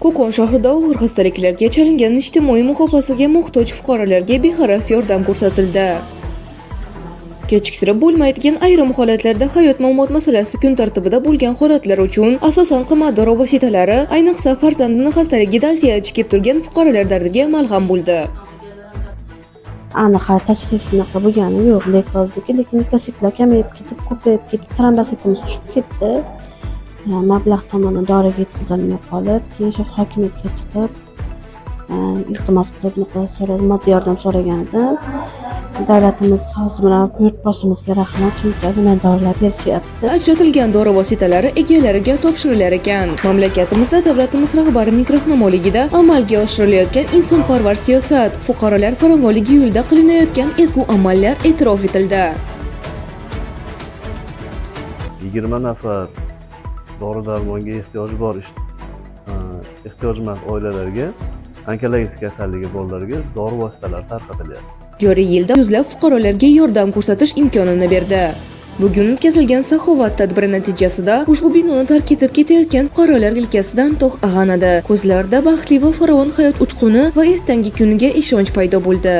Qo'qon shahrida og'ir xastaliklarga chalingan, ijtimoiy muhofazaga muhtoj fuqarolarga beg'araz yordam ko'rsatildi. Kechiktirib bo'lmaydigan ayrim holatlarda hayot mamot masalasi kun tartibida bo'lgan holatlar uchun asosan qimmat dori vositalari, ayniqsa farzandini xastaligida aziyat chekib turgan fuqarolar dardiga malham bo'ldi. Aniq hali tashxis unaqa bo'lgani yo'q leykozniki, lekin leykositlar kamayib ketib, ko'payib ketib, trombositimiz tushib ketdi. Mablag' tomonidan doriga yetkazolmay qolib, keyin shu hokimiyatga chiqib, iltimos qilib, bunaqa so'rab, moddiy yordam so'ragan edim. Davlatimiz hozir bilan yurtboshimizga rahmat, chunki ozgina dorilar berishyapti. Ajratilgan dori vositalari egalariga topshirilar ekan, mamlakatimizda davlatimiz rahbarining rahnamoligida amalga oshirilayotgan insonparvar siyosat, fuqarolar farovonligi yo'lida qilinayotgan ezgu amallar e'tirof etildi. 20 nafar dori darmonga ehtiyoji bor ehtiyojmand oilalarga, onkologik kasalligi borlarga dori vositalari tarqatilyapti. Joriy yilda yuzlab fuqarolarga yordam ko'rsatish imkonini berdi. Bugun o'tkazilgan saxovat tadbiri natijasida ushbu binoni tark etib ketayotgan fuqarolar yelkasidan tog' ag'anadi. Ko'zlarida baxtli va farovon hayot uchquni va ertangi kuniga ishonch paydo bo'ldi.